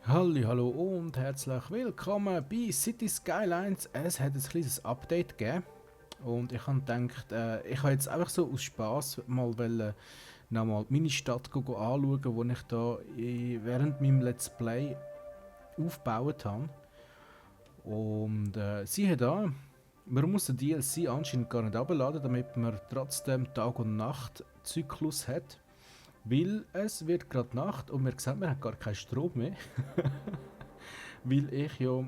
Hallo und herzlich willkommen bei City Skylines. Es hat ein kleines Update gegeben und ich habe gedacht, ich habe jetzt einfach so aus Spaß mal nochmal meine Stadt anschauen, die ich da während meinem Let's Play aufgebaut habe. Und siehe da, man muss den DLC anscheinend gar nicht abladen, damit man trotzdem Tag- und Nacht-Zyklus hat. Weil es wird gerade Nacht und wir sehen, wir haben gar keinen Strom mehr. Weil ich ja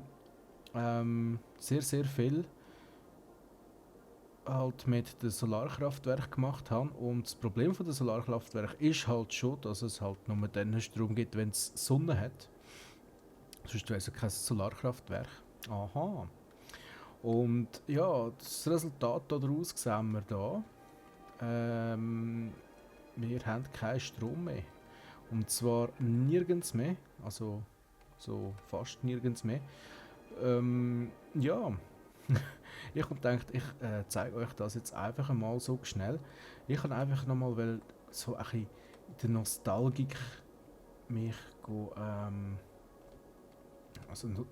sehr viel halt mit dem Solarkraftwerk gemacht habe. Und das Problem von der Solarkraftwerk ist halt schon, dass es halt nur dann Strom gibt, wenn es Sonne hat. Sonst wäre es ja kein Solarkraftwerk. Aha. Und ja, das Resultat daraus sehen wir da. Ähm, wir haben keinen Strom mehr. Und zwar nirgends mehr. Also so fast nirgends mehr. Ja, ich habe gedacht, ich zeige euch das jetzt einfach mal so schnell. Ich kann einfach nochmal, weil so ein bisschen in der Nostalgik mich go, also ein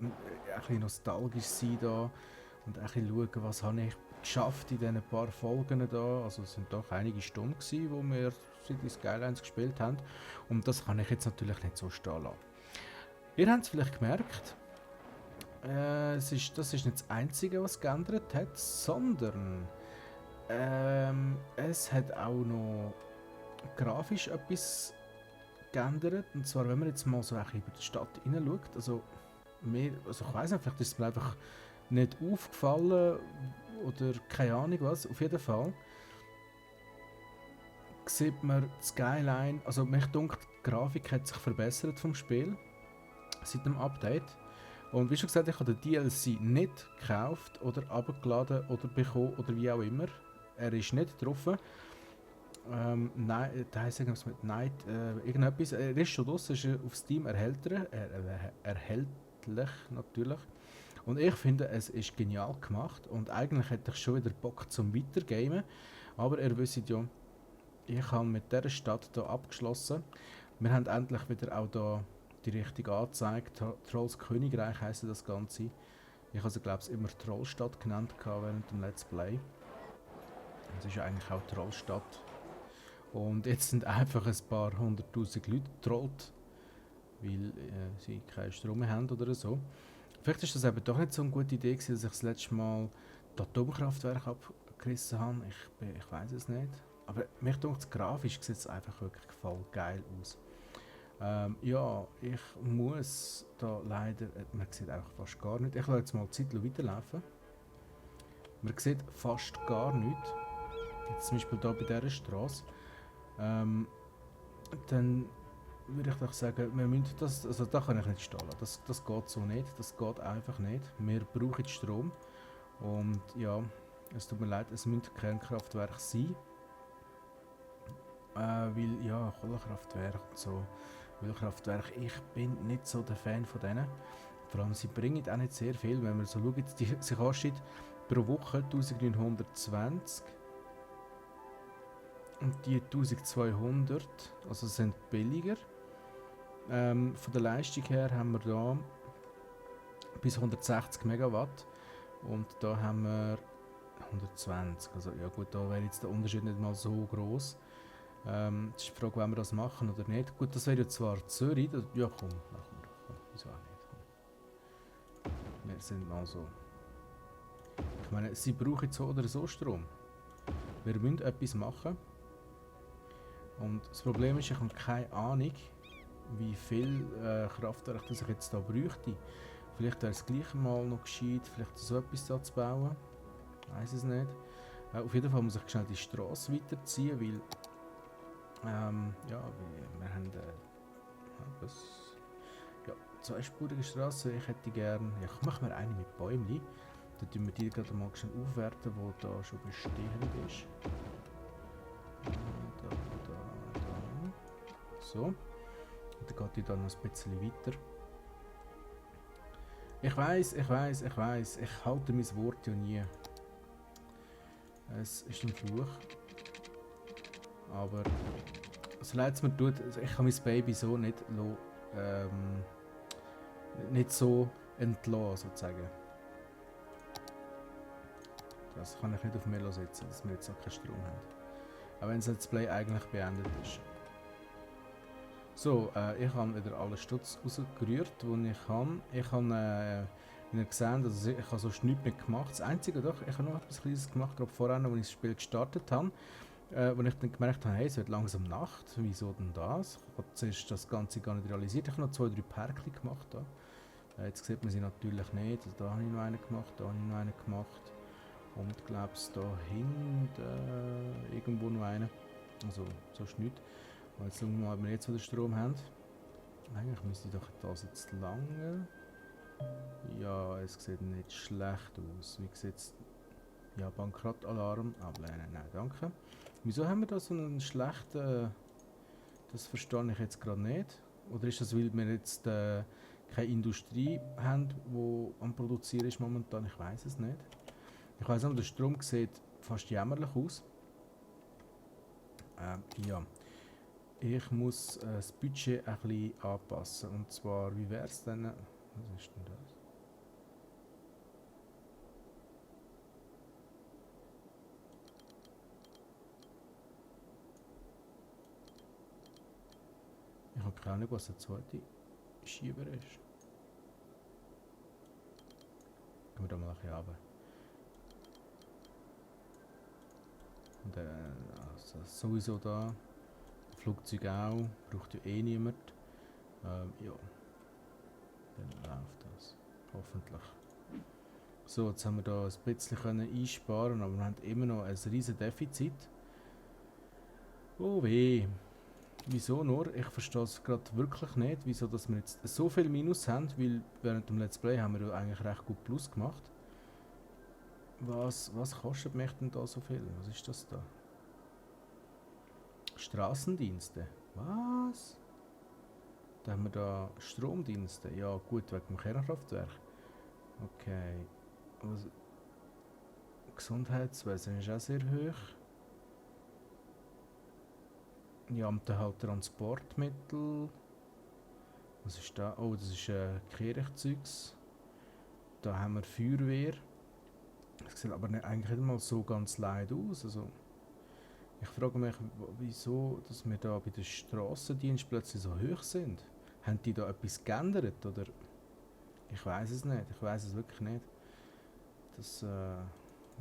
bisschen nostalgisch sein da und ein bisschen schauen, was habe ich geschafft in diesen paar Folgen da. Also es sind doch einige Stunden gewesen, wo wir City Skylines gespielt haben und das kann ich jetzt natürlich nicht so stehen lassen. Ihr habt es vielleicht gemerkt, das ist nicht das Einzige, was geändert hat, sondern es hat auch noch grafisch etwas geändert. Und zwar, wenn man jetzt mal so ein bisschen über die Stadt hineinschaut, also ich weiß nicht, vielleicht ist es mir einfach nicht aufgefallen oder keine Ahnung was. Auf jeden Fall sieht man die Skyline, also mich dunkt, die Grafik hat sich verbessert vom Spiel seit dem Update. Und wie schon gesagt, ich habe den DLC nicht gekauft oder abgeladen oder bekommen oder wie auch immer. Er ist nicht drauf. Nein, da heisst irgendwas mit Night, irgendetwas. Er ist schon draussen, ist auf Steam erhältlich natürlich. Und ich finde, es ist genial gemacht und eigentlich hätte ich schon wieder Bock zum Weitergamen. Aber ihr wisst ja, ich habe mit dieser Stadt hier abgeschlossen. Wir haben endlich wieder auch da die Richtung angezeigt. Trolls Königreich heisst das Ganze. Ich habe sie, glaube ich, immer Trollstadt genannt während dem Let's Play. Es ist ja eigentlich auch Trollstadt. Und jetzt sind einfach ein paar hunderttausend Leute getrollt, weil sie keinen Strom mehr haben oder so. Vielleicht ist das eben doch nicht so eine gute Idee gewesen, dass ich das letzte Mal das Atomkraftwerk abgerissen habe. Ich weiß es nicht. Aber mich denkt, grafisch sieht es einfach wirklich voll geil aus. Ja, ich muss da leider, man sieht einfach fast gar nichts. Ich lasse jetzt mal die Zeit weiterlaufen. Man sieht fast gar nichts. Jetzt zum Beispiel hier bei dieser Straße. Dann würde ich doch sagen, wir müssen das, also da kann ich nicht stehen lassen. Das geht so nicht, das geht einfach nicht. Wir brauchen Strom und ja, es tut mir leid, es müssen Kernkraftwerke sein, weil ja, Kohlekraftwerke und so, Ölkraftwerke, ich bin nicht so der Fan von denen. Vor allem, sie bringen auch nicht sehr viel, wenn man so schaut, sie kostet pro Woche 1920 und die 1200, also sind billiger. Von der Leistung her haben wir da bis 160 Megawatt und da haben wir 120. Also ja gut, da wäre jetzt der Unterschied nicht mal so groß. Es ist die Frage, wenn wir das machen oder nicht. Gut, das wäre ja zwar Zürich, ja komm, machen wir doch. Komm, wieso auch nicht. Komm. Wir sind mal so. Ich meine, sie brauchen so oder so Strom. Wir müssen etwas machen. Und das Problem ist, ich habe keine Ahnung, wie viel Kraftwerk das ich jetzt da bräuchte. Vielleicht wäre es gleich mal noch gescheit, vielleicht so etwas da zu bauen. Ich weiß es nicht. Auf jeden Fall muss ich schnell die Straße weiterziehen, weil ja, wir haben das, ja, zweispurige Straße. Ich hätte gerne, ja, ich mache mir eine mit Bäumchen. Dann tun wir die gerade mal schnell aufwerten, die da schon bestehend ist. Da. So. Und dann geht die dann noch ein bisschen weiter. Ich weiß, ich halte mein Wort ja nie. Es ist ein Fluch. Aber so leid es mir tut, ich kann mein Baby so nicht nicht so entlassen, sozusagen. Das kann ich nicht auf Melo setzen, dass wir jetzt auch keinen Strom haben. Auch wenn das Let's Play eigentlich beendet ist. So, ich habe wieder alle Stutz rausgerührt, die ich kann. Ich habe, wie ihr gesehen, also ich habe sonst nichts mehr gemacht. Das Einzige doch, ich habe noch etwas Kleines gemacht, gerade vorher, als ich das Spiel gestartet habe. Wo ich dann gemerkt habe, hey, es wird langsam Nacht, wieso denn das? Ich habe zuerst das Ganze gar nicht realisiert. Ich habe noch 2, 3 Perkchen gemacht. Da. Jetzt sieht man sie natürlich nicht. Also da habe ich noch einen gemacht, da habe ich noch einen gemacht. Und glaubst da hinten irgendwo noch einen. Also sonst nicht. Und jetzt schauen wir mal, ob wir jetzt wieder Strom haben. Eigentlich müsste doch das jetzt lange. Ja, es sieht nicht schlecht aus. Wie sieht es? Ja, Bankrott-Alarm ablehnen. Nein, danke. Wieso haben wir da so einen schlechten... Das verstehe ich jetzt gerade nicht. Oder ist das, weil wir jetzt keine Industrie haben, die am Produzieren ist momentan? Ich weiß es nicht. Ich weiss auch, der Strom sieht fast jämmerlich aus. Ja. Ich muss das Budget ein bisschen anpassen. Und zwar, wie wäre es denn... Was ist denn das? Ich habe keine Ahnung, was der zweite Schieber ist. Gehen wir da mal ein bisschen runter. Und also sowieso da. Flugzeug auch. Braucht ja eh niemand. Ja. Dann läuft das. Hoffentlich. So, jetzt haben wir da ein bisschen einsparen, aber wir haben immer noch ein riesen Defizit. Oh weh. Wieso nur? Ich verstehe es gerade wirklich nicht, wieso dass wir jetzt so viel Minus haben, weil während dem Let's Play haben wir ja eigentlich recht gut Plus gemacht. Was kostet mich denn da so viel? Was ist das da? Straßendienste? Was? Da haben wir da Stromdienste. Ja gut, wegen dem Kernkraftwerk. Okay. Also, Gesundheitswesen ist auch sehr hoch. Ja, und dann halt Transportmittel. Was ist da? Oh, das ist Kirchzeugs. Da haben wir Feuerwehr. Das sieht aber nicht, eigentlich nicht mal so ganz leid aus. Also, ich frage mich, wieso dass wir da bei den Strassendienst plötzlich so hoch sind. Haben die da etwas geändert? Oder? Ich weiß es nicht. Ich weiß es wirklich nicht. Das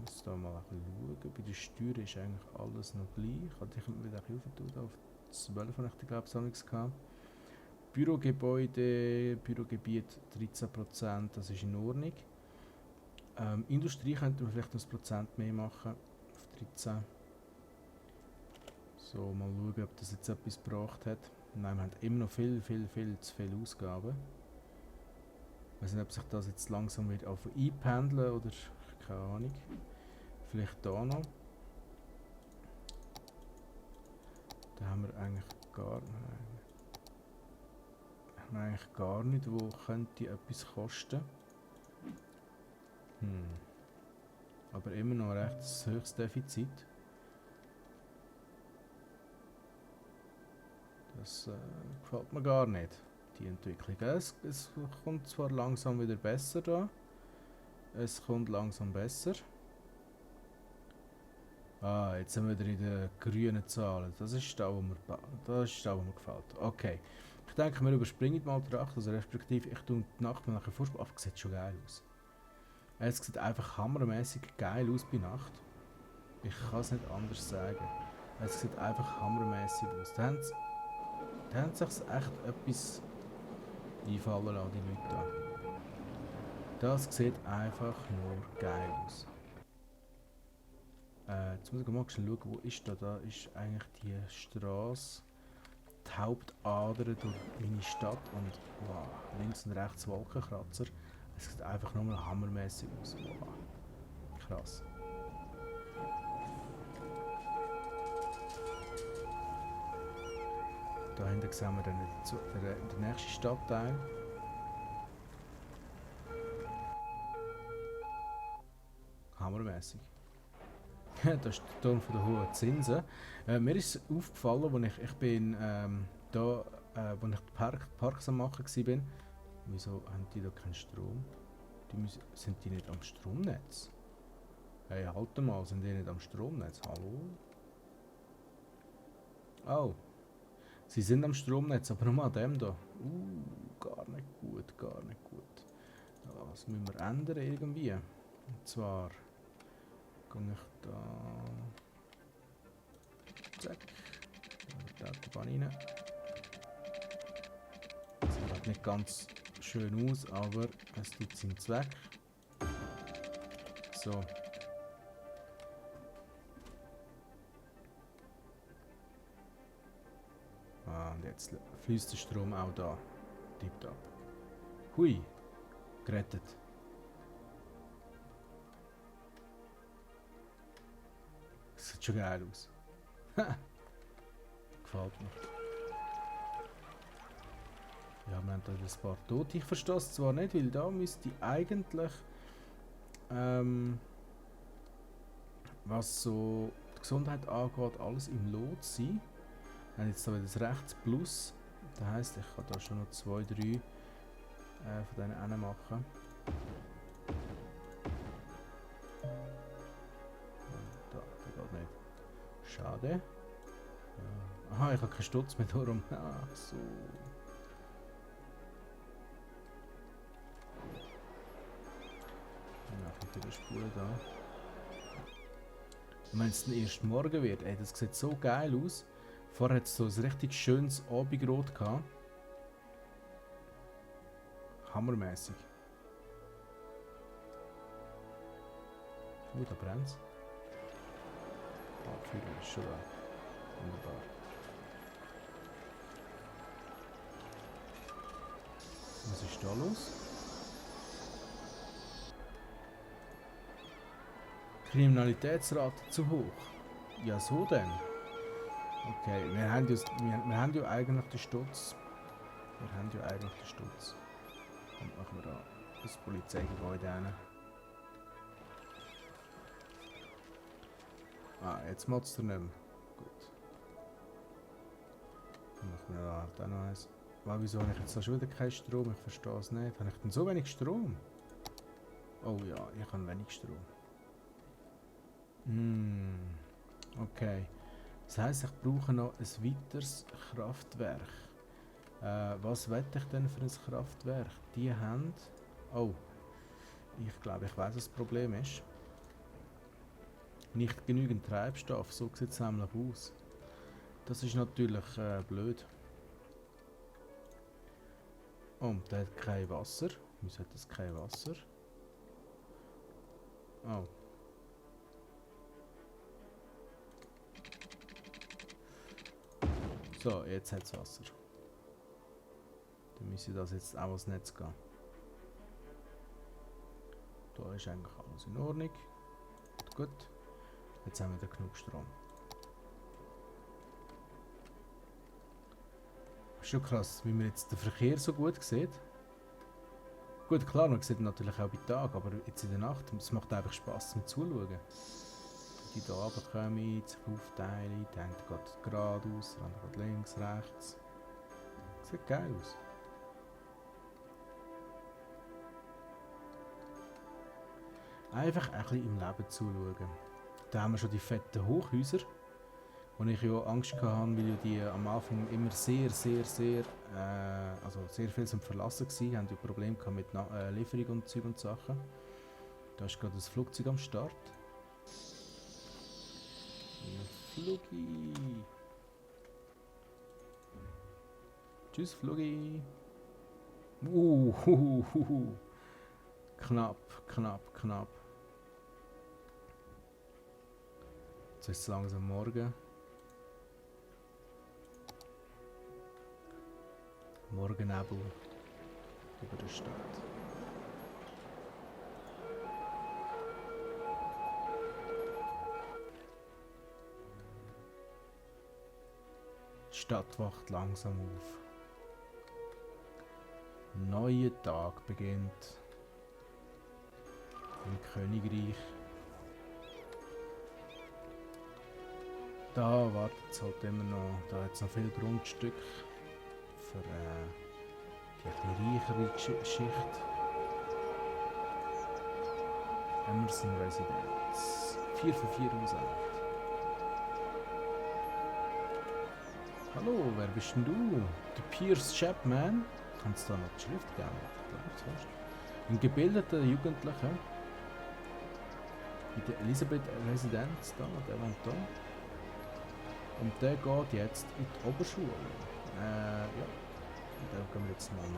muss da mal ein bisschen schauen. Bei der Steuer ist eigentlich alles noch gleich. Hatte ich wieder ein bisschen auf 12 habe ich glaube ich gehabt. Bürogebäude, Bürogebiet 13%, das ist in Ordnung. Industrie könnte man vielleicht noch ein Prozent mehr machen, auf 13. So, mal schauen, ob das jetzt etwas gebracht hat. Nein, wir haben immer noch viel zu viele Ausgaben. Ich weiß nicht, ob sich das jetzt langsam wieder einpendeln oder keine Ahnung. Vielleicht da noch. Da haben wir eigentlich gar nicht, wo könnte etwas kosten. Aber immer noch ein recht höchstes Defizit. Das gefällt mir gar nicht, die Entwicklung. Es kommt zwar langsam wieder besser da. Es kommt langsam besser. Ah, jetzt sind wir wieder in den grünen Zahlen. Das ist da, wo mir gefällt. Okay. Ich denke, wir überspringen mal die Nacht, also respektive ich tue die Nacht mal nachher vorspielen. Aber es sieht schon geil aus. Es sieht einfach hammermäßig geil aus bei Nacht. Ich kann es nicht anders sagen. Es sieht einfach hammermäßig aus. Da haben sich echt etwas einfallen lassen, die Leute da. Das sieht einfach nur geil aus. Jetzt muss ich mal schauen, wo ist da? Da ist eigentlich die Straße, die Hauptader durch meine Stadt und wow, links und rechts Wolkenkratzer. Es sieht einfach nur mal hammermäßig aus. Wow. Krass. Da hinten sehen wir dann den nächsten Stadtteil. Hammermäßig. Das ist der Turm von der Hohen Zinsen. Mir ist aufgefallen, als ich bin da, wo ich die Parks am machen war, Wieso haben die da keinen Strom? Sind die nicht am Stromnetz? Hey, halt mal, sind die nicht am Stromnetz? Hallo? Oh, sie sind am Stromnetz, aber nur an dem da. Gar nicht gut, gar nicht gut. Das müssen wir ändern irgendwie. Und zwar gehe ich da. Zack. Da die Bahn rein. Das sieht nicht ganz schön aus, aber es tut seinen Zweck. So. Und jetzt fließt der Strom auch da. Tipptopp. Hui. Gerettet. Das sieht schon geil aus. Gefällt mir. Ja, wir haben da ein paar Tote. Ich verstehe es zwar nicht, weil da müsste eigentlich was so die Gesundheit angeht, alles im Lot sein. Wir haben jetzt da wieder das rechts Plus. Das heisst, ich kann da schon noch 2, 3 von denen machen. Da geht nicht. Schade. Ja. Aha, ich habe keinen Stutz mehr darum. Ach so. Dann mache ich wieder Spur da. Und wenn es dann erst morgen wird, ey, das sieht so geil aus. Vorher hat es so ein richtig schönes Abendrot gehabt. Hammermäßig. Da brennt es. Ah, die Feuer ist schon da. Wunderbar. Was ist da los? Kriminalitätsrate zu hoch. Ja, so denn. Okay, wir haben ja eigentlich den Stutz. Dann machen wir da das Polizeigebäude rein. Jetzt macht es nicht mehr. Gut. Dann machen wir da halt auch noch eins. Wieso habe ich jetzt da schon wieder keinen Strom? Ich verstehe es nicht. Habe ich denn so wenig Strom? Oh ja, ich habe wenig Strom. Okay. Das heisst, ich brauche noch ein weiteres Kraftwerk. Was wette ich denn für ein Kraftwerk? Die haben... Oh. Ich glaube, ich weiß, was das Problem ist. Nicht genügend Treibstoff. So sieht es nämlich aus. Das ist natürlich blöd. Oh, der hat kein Wasser. Wieso hat das kein Wasser? Oh. So, jetzt hat es Wasser. Dann müsste das jetzt auch ans Netz gehen. Da ist eigentlich alles in Ordnung. Gut. Jetzt haben wir da genug Strom. Schon krass, wie man jetzt den Verkehr so gut sieht. Gut, klar, man sieht ihn natürlich auch bei Tag, aber jetzt in der Nacht, es macht einfach Spass zum Zuschauen. Die hier runterkommen, sich aufteilen, der eine geht geradeaus, der andere geht links, rechts. Sieht geil aus. Einfach ein bisschen im Leben zuschauen. Da haben wir schon die fetten Hochhäuser, wo ich ja Angst hatte, weil ja die am Anfang immer sehr viel zum Verlassen waren, haben ja Probleme mit Lieferung und Zeug und Sachen. Da ist gerade das Flugzeug am Start. Flugi! Tschüss Flugi! Knapp. Jetzt ist es langsam morgen. Morgennebel über der Stadt. Die Stadt wacht langsam auf. Ein neuer Tag beginnt im Königreich. Da wartet es halt immer noch, da hat es noch viel Grundstück für Die etwas reichere Schicht. Emerson Residence. 4 von 4 aus 8. Hallo, wer bist denn du? Der Pierce Chapman? Kann es da noch die Schrift geben? Ich glaube es fast. Ein gebildeter Jugendlicher. In der Elisabeth Residenz da, der wohnt da. Und der geht jetzt in die Oberschule. Ja. Da gehen wir jetzt mal an.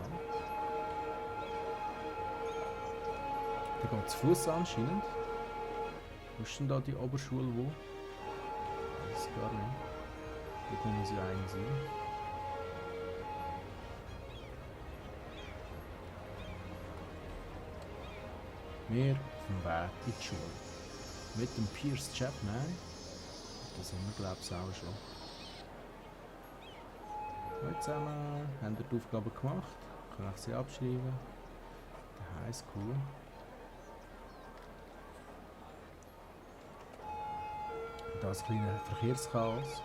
Der geht zu Fuß anscheinend. Wo ist denn da die Oberschule wo? Ich weiß gar nicht. Dort muss ja ein sein. Wir auf dem Weg in die Schule. Mit dem Pierce Chapman. Das haben wir glaube ich auch schon. Hallo zusammen, haben ihr die Aufgabe gemacht? Kann ich sie abschreiben? Der Highschool. Da ist ein kleiner Verkehrschaos.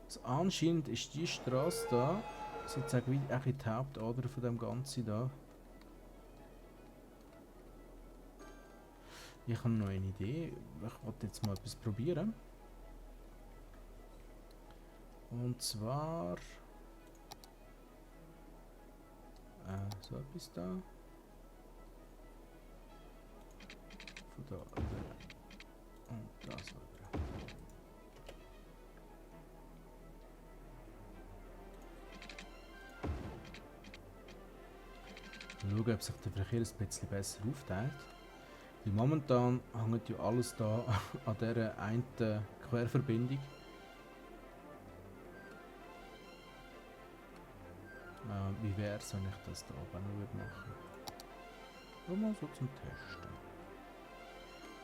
Also anscheinend ist die Straße da sozusagen wie die Hauptader von dem Ganzen da. Ich habe noch eine Idee. Ich wollte jetzt mal etwas probieren. Und zwar so etwas da. Von da rüber. Und das rüber. Schauen, ob sich der Verkehr ein bisschen besser aufteilt. Weil momentan hängt ja alles da an dieser einen Querverbindung. Wie wäre es, wenn ich das da oben noch machen würde? Nur mal so zum Testen.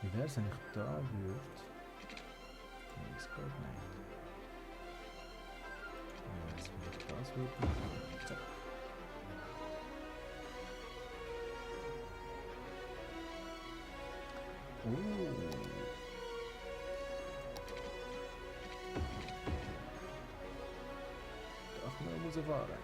Wie wäre es, wenn ich da würde? Nein, das geht nicht. Wie wäre es, wenn ich das würde machen? Zack. Ach, man muss fahren.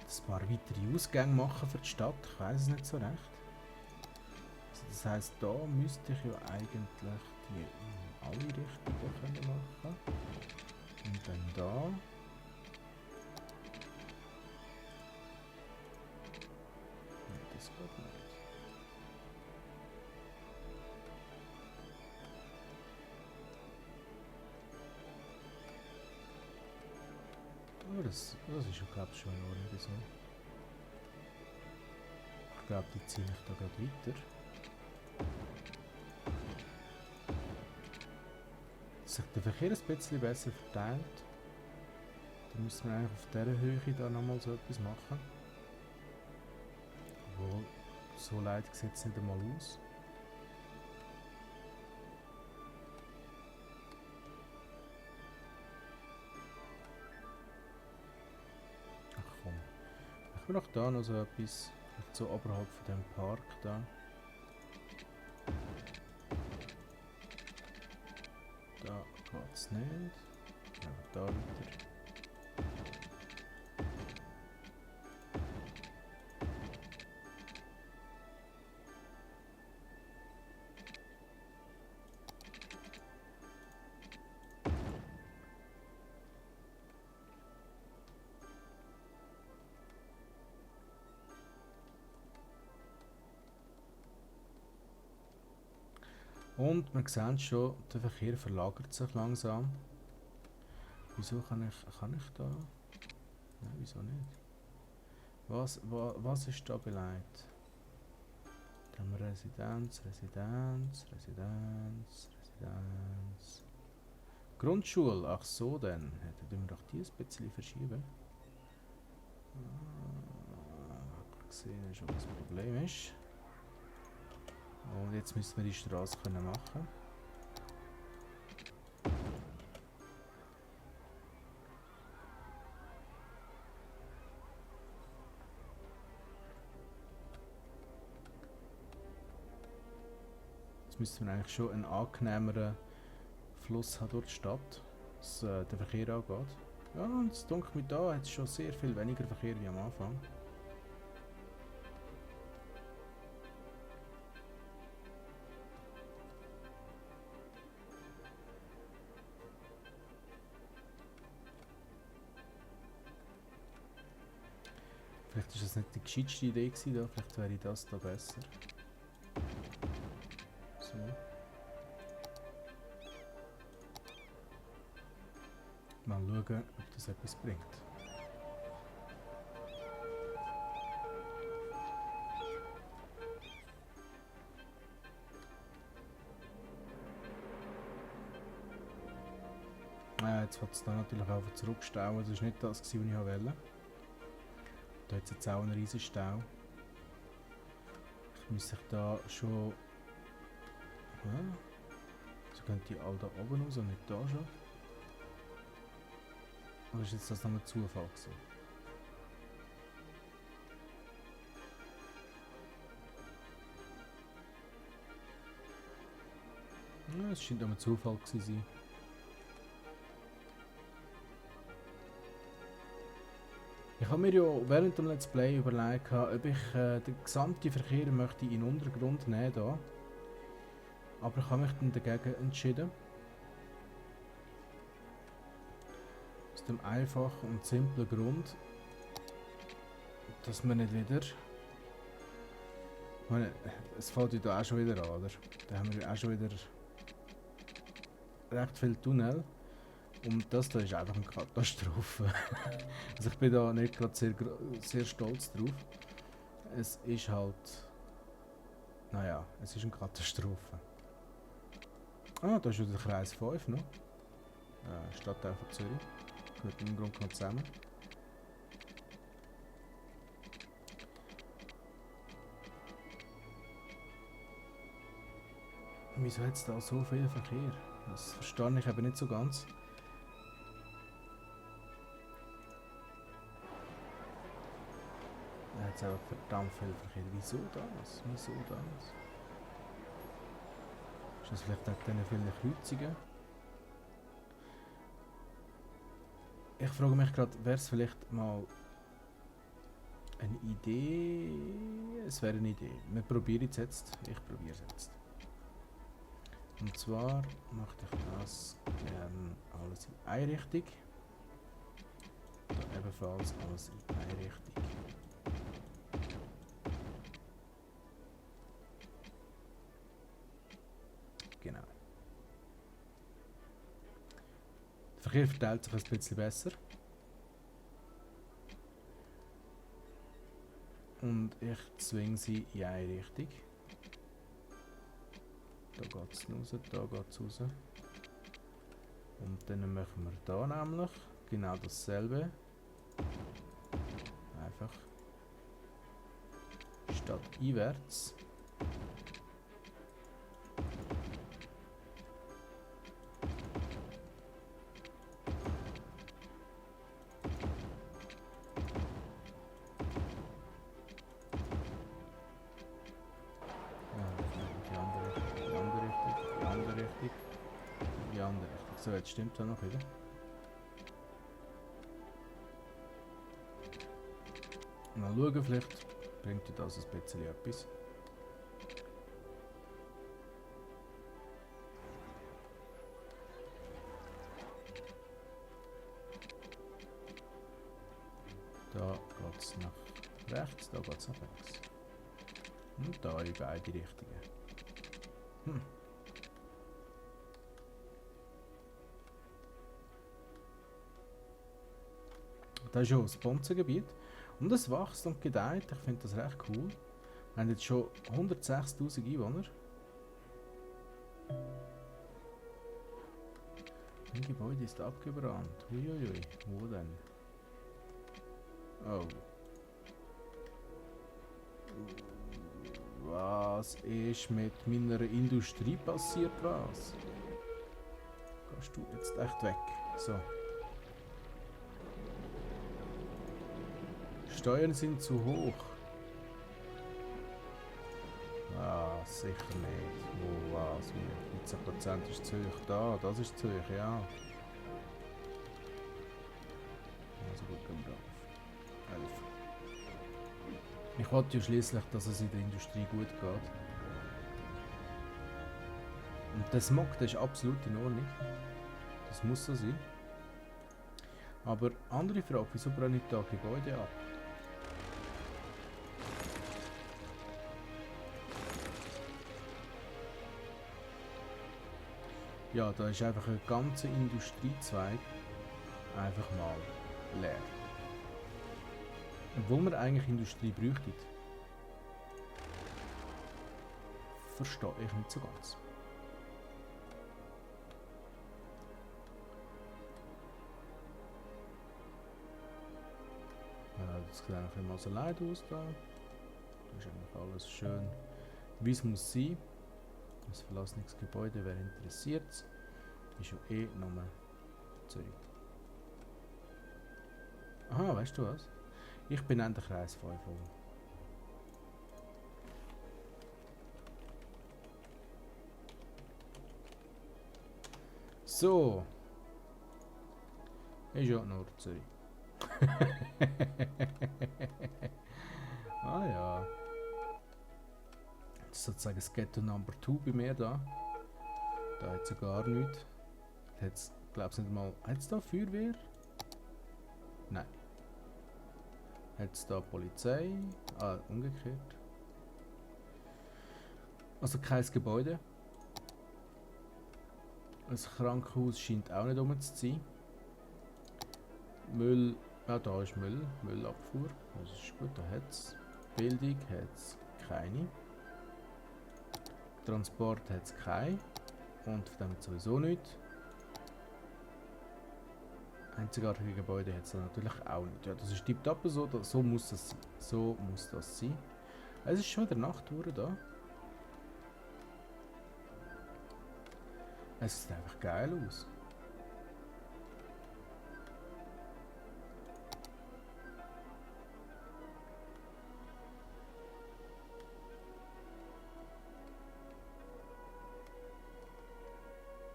Ein paar weitere Ausgänge machen für die Stadt, ich weiß es nicht so recht. Also das heisst, da müsste ich ja eigentlich die in alle Richtungen können machen. Und dann da. Nein, das geht nicht. Oh, das ist ja glaube ich schon in Ordnung so. Ich glaube, die ziehe ich da gerade weiter. Dass sich der Verkehr ein bisschen besser verteilt. Dann müssen wir eigentlich auf dieser Höhe da nochmal so etwas machen. Obwohl, so leid sieht es nicht einmal aus. Ach komm. Machen wir doch da noch so etwas. Vielleicht so oberhalb von dem Park da. Da geht es nicht. Ja, da weiter. Und man sieht schon, der Verkehr verlagert sich langsam. Wieso kann ich da? Nein, wieso nicht? Was ist da beleidigt? Da haben wir Residenz. Grundschule, ach so dann. Hätten wir doch die ein bisschen verschieben. Ich sehe schon, was das Problem ist. Und jetzt müssen wir die Straße machen. Jetzt müsste man eigentlich schon einen angenehmeren Fluss haben durch die Stadt, was den Verkehr angeht. Ja, und es dunkelt mit da hat es schon sehr viel weniger Verkehr wie am Anfang. Vielleicht war das nicht die gescheiteste Idee gewesen, da. Vielleicht wäre das da besser. So. Mal schauen, ob das etwas bringt. Jetzt wird es da natürlich auch zurückstauen. Das war nicht das, was ich wollte. Da hat es jetzt auch einen riesen Stau. Ich müsste da schon... Ja, so gehen die alle da oben raus und nicht da schon. Oder ist jetzt das noch ein Zufall gewesen? Ja, es scheint noch ein Zufall gewesen sein. Ich habe mir ja während dem Let's Play überlegt, ob ich den gesamten Verkehr möchte in den Untergrund nehmen da. Aber ich habe mich dann dagegen entschieden. Aus dem einfachen und simplen Grund, dass man nicht wieder... Ich meine, es fällt ja da auch schon wieder an, oder? Da haben wir auch schon wieder recht viel Tunnel. Und das da ist einfach eine Katastrophe. Also ich bin da nicht gerade sehr stolz drauf. Es ist halt... Naja, es ist eine Katastrophe. Ah, da ist wieder der Kreis 5 noch. Stadtteil von Zürich. Gehört im Grunde genommen zusammen. Wieso hat es da so viel Verkehr? Das verstehe ich eben nicht so ganz. Da hat es auch verdammt viel Verkehr. Wieso das? Wieso das? Ist das vielleicht nicht diese vielen Kreuzungen? Ich frage mich gerade, wäre es vielleicht mal eine Idee? Es wäre eine Idee. Wir probieren es jetzt. Ich probiere es jetzt. Und zwar möchte ich das gerne alles in eine Richtung. Da ebenfalls alles in eine Richtung. Genau. Der Verkehr verteilt sich ein bisschen besser. Und ich zwinge sie in eine Richtung. Da geht es raus, da geht es raus. Und dann machen wir da nämlich genau dasselbe. Einfach statt einwärts. So, jetzt stimmt er noch wieder. Mal schauen, vielleicht bringt dir das ein bisschen etwas. Da geht es nach rechts, da geht es nach links. Und da in beide Richtungen. Das ist ja das Bonzengebiet. Und es wächst und gedeiht. Ich finde das recht cool. Wir haben jetzt schon 106.000 Einwohner. Ein Gebäude ist abgebrannt. Uiuiui. Wo denn? Oh. Was ist mit meiner Industrie passiert? Was? Gehst du jetzt echt weg? So. Steuern sind zu hoch. Ah. Was? Sicher nicht. Wo, was? Wie? 15% ist zu hoch. Da, das ist zu hoch, ja. Also gut, gehen wir auf 11. Ich wollte ja schließlich, dass es in der Industrie gut geht. Und der Smog, der ist absolut in Ordnung. Das muss so sein. Aber andere Frage, wieso brenne ich da Gebäude ab? Ja, da ist einfach ein ganzer Industriezweig einfach mal leer. Obwohl man eigentlich Industrie bräuchte. Verstehe ich nicht so ganz. Das sieht einfach mal so leid aus da. Das ist eigentlich alles schön, wie es muss sein. Das verlassenes Gebäude, wer interessiert es, ist ja eh nur Zürich. Aha, weißt du was? Ich bin endlich Kreis 5. So. Ist ja nur Zürich. Ah ja. Das ist sozusagen das Ghetto Number 2 bei mir da. Da hat es ja gar nichts. Da hat es, glaube ich, nicht mal. Hat es da Feuerwehr? Nein. Hat es da Polizei? Ah, umgekehrt. Also kein Gebäude. Ein Krankenhaus scheint auch nicht rum zu sein. Müll. Ah, da ist Müll. Müllabfuhr. Das ist gut, da hat es. Bildung hat es keine. Transport hat es keine. Und von dem sowieso nicht. Einzigartige Gebäude hat es natürlich auch nicht. Ja, das ist tiptop so. So muss das sein. So muss das sein. Es ist schon wieder Nacht geworden da. Es sieht einfach geil aus.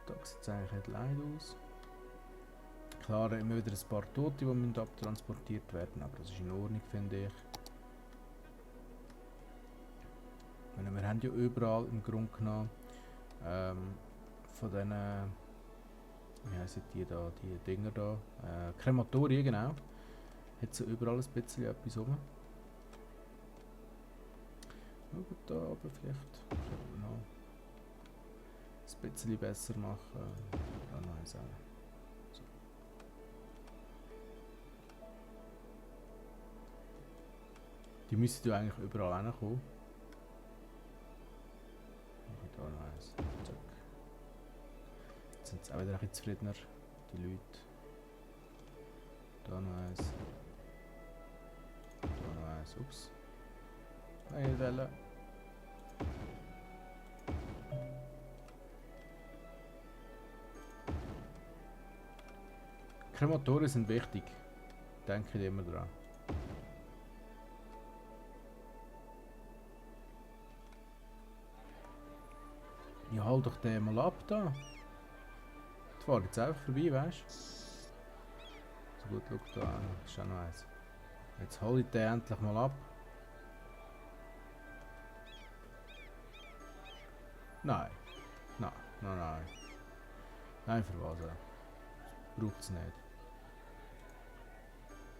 Da sieht es eigentlich nicht leid aus. Klar, immer wieder ein paar Tote, die müssen abtransportiert werden, aber das ist in Ordnung, finde ich. Wir haben ja überall im Grunde genommen von diesen, wie heissen die da, die Dinger da, Krematorien, genau. Hat es überall ein bisschen etwas rum. Aber da aber vielleicht können wir noch ein bisschen besser machen. Da noch eins auch. So. Die müssten ja eigentlich überall hinkommen. Da noch eins. Zack. Jetzt sind sie auch wieder ein bisschen zufriedener, die Leute. Da noch eins. Da noch eins. Ups. Eine Welle. Krematorien sind wichtig. Denke ich immer dran. Ja, halt doch den mal ab da. Die fahren jetzt einfach vorbei, weißt du? So gut, schau da an. Das ist auch noch eins. Jetzt hol ich den endlich mal ab. Nein. Nein, nein, nein. Nein, für was? Braucht es nicht.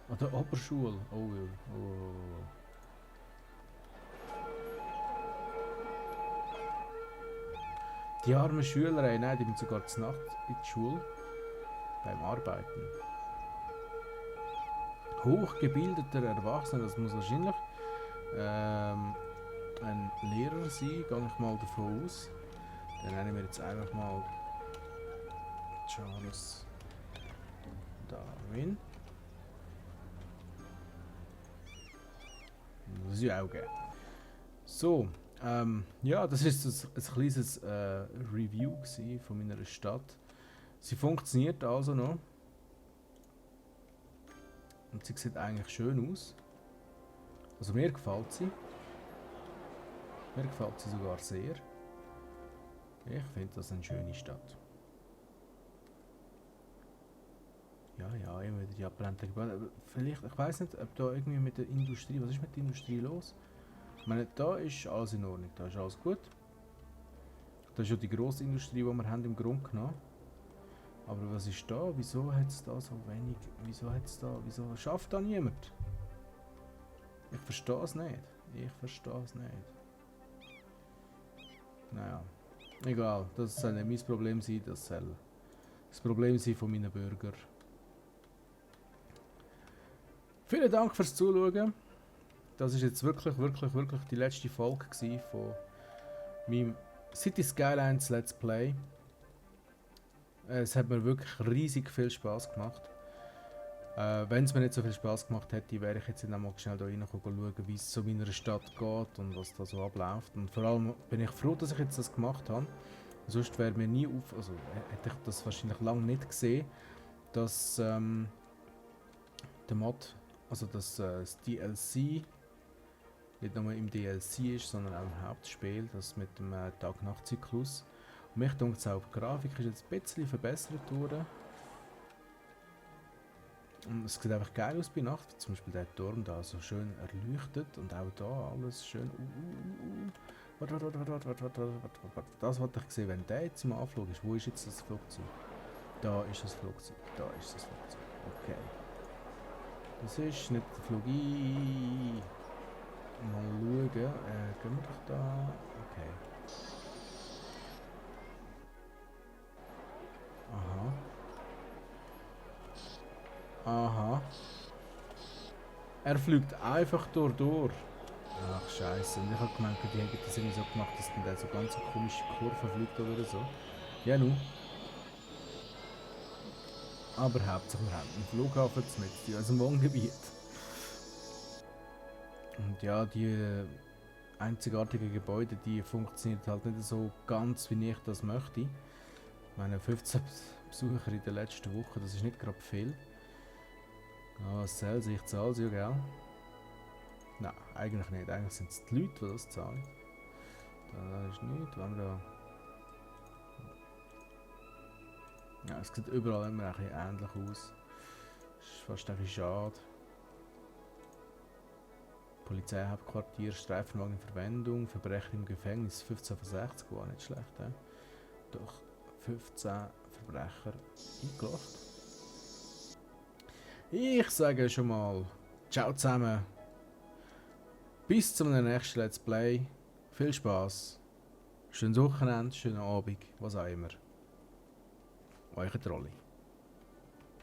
An der Oberschule. Oh, oh. Die armen Schüler, ey, nein, die müssen sogar zur Nacht in die Schule beim Arbeiten. Hochgebildeter Erwachsener, das muss wahrscheinlich ein Lehrer sein, gehe ich mal davon aus. Dann nennen wir jetzt einfach mal Charles Darwin. Das ist ja auch geil. So, ja, das ist ein kleines Review von meiner Stadt. Sie funktioniert also noch. Und sie sieht eigentlich schön aus. Also mir gefällt sie. Mir gefällt sie sogar sehr. Ich finde das eine schöne Stadt. Ja, ja, immer wieder die abbrennenden Gebäude. Aber vielleicht, ich weiß nicht, ob da irgendwie mit der Industrie, was ist mit der Industrie los? Ich meine, da ist alles in Ordnung, da ist alles gut. Das ist ja die grosse Industrie, die wir haben im Grunde genommen. Aber was ist da? Wieso hat es da so wenig? Wieso schafft da niemand? Ich verstehe es nicht. Ich verstehe es nicht. Naja, egal. Das soll nicht mein Problem sein, das soll das Problem sein von meinen Bürgern. Vielen Dank fürs Zuschauen. Das ist jetzt wirklich die letzte Folge von meinem City Skylines Let's Play. Es hat mir wirklich riesig viel Spaß gemacht. Wenn es mir nicht so viel Spaß gemacht hätte, wäre ich jetzt noch mal schnell da rein schauen, wie es so in meiner Stadt geht und was da so abläuft. Und vor allem bin ich froh, dass ich jetzt das gemacht habe. Sonst wäre mir nie also hätte ich das wahrscheinlich lange nicht gesehen, dass der Mod, also dass das DLC nicht nur im DLC ist, sondern auch im Hauptspiel, das mit dem Tag-Nacht-Zyklus. Und mich denkt es auch, die Grafik ist jetzt ein bisschen verbessert worden. Und es sieht einfach geil aus bei Nacht, zum Beispiel der Turm da so schön erleuchtet und auch da alles schön. Warte. Das wollte ich sehen, wenn der jetzt im Anflug ist. Wo ist jetzt das Flugzeug? Da ist das Flugzeug. Da ist das Flugzeug. Okay. Das ist nicht der Flug. Mal schauen. Gehen wir doch da. Okay. Aha. Er fliegt einfach durch. Ach scheiße. Und ich habe gemeint, die hätten das irgendwie so gemacht, dass dann der so ganz komische Kurven fliegt oder so. Ja nun. Aber hauptsächlich wir haben einen Flughafen mit unserem Wohngebiet. Und ja, die einzigartigen Gebäude, die funktionieren halt nicht so ganz, wie ich das möchte. Ich meine, 15 Besucher in der letzten Woche, das ist nicht gerade viel. Ja, was zählt sich? Ich zahle sie ja, gell? Nein, eigentlich nicht. Eigentlich sind es die Leute, die das zahlen. Da ist nichts. Wenn wir da... Ja, es sieht überall immer ein bisschen ähnlich aus. Ist fast ein bisschen schade. Polizeihauptquartier, Streifenwagen in Verwendung, Verbrecher im Gefängnis, 15 von 60, war nicht schlecht, he? Doch 15 Verbrecher eingeloggt. Ich sage schon mal, ciao zusammen, bis zum nächsten Let's Play, viel Spaß, schönes Wochenende, schönen Abend, was auch immer. Euer Trolli.